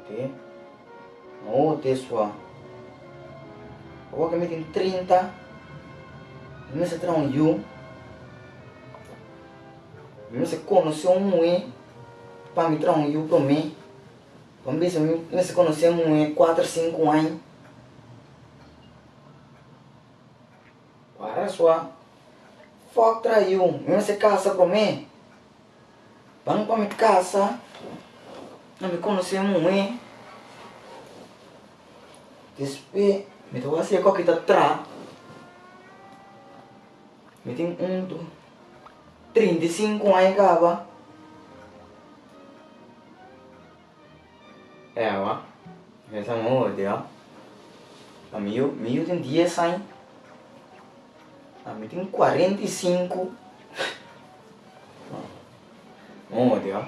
Ote. Ote sua. Awor ku mi tin 30, mi mester traha un yu. Mi mester konosé un muhé pa mi traha un yu promé. Pa mi bisa mi mester konosé un muhé kuater sinku aña. Para sua. Fòk traha yu, mi mester kasa promé. Ban pa mi kasa, na mi konosé muhé. Despues mi ta wak si e koki ta tra. Mi tin un, dos, 35 aña kaba. Ewa, mi pensa mi odia. Ma mi yu, mi yu tin dies aña. Mi tin 45. Mi odia.